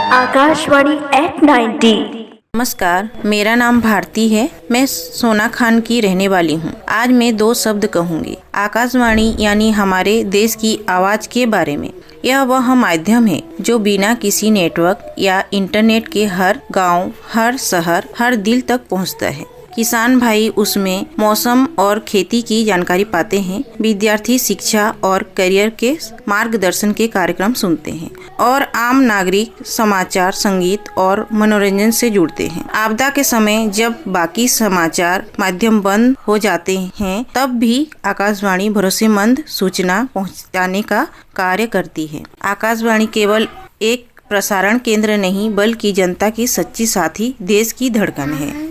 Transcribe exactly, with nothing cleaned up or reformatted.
Akashvani at ninety. नमस्कार, मेरा नाम भारती है। मैं सोना खान की रहने वाली हूँ। आज मैं दो शब्द कहूँगी। आकाशवाणी यानी हमारे देश की आवाज़ के बारे में। यह वह माध्यम है जो बिना किसी नेटवर्क या इंटरनेट के हर गांव, हर शहर, हर दिल तक पहुँचता है। किसान भाई उसमें मौसम और खेती की जानकारी पाते हैं। विद्यार्थी शिक्षा और करियर के मार्गदर्शन के कार्यक्रम सुनते हैं और आम नागरिक समाचार, संगीत और मनोरंजन से जुड़ते हैं। आपदा के समय जब बाकी समाचार माध्यम बंद हो जाते हैं, तब भी आकाशवाणी भरोसेमंद सूचना पहुंचाने का कार्य करती है। आकाशवाणी केवल एक प्रसारण केंद्र नहीं, बल्कि जनता की सच्ची साथी, देश की धड़कन है।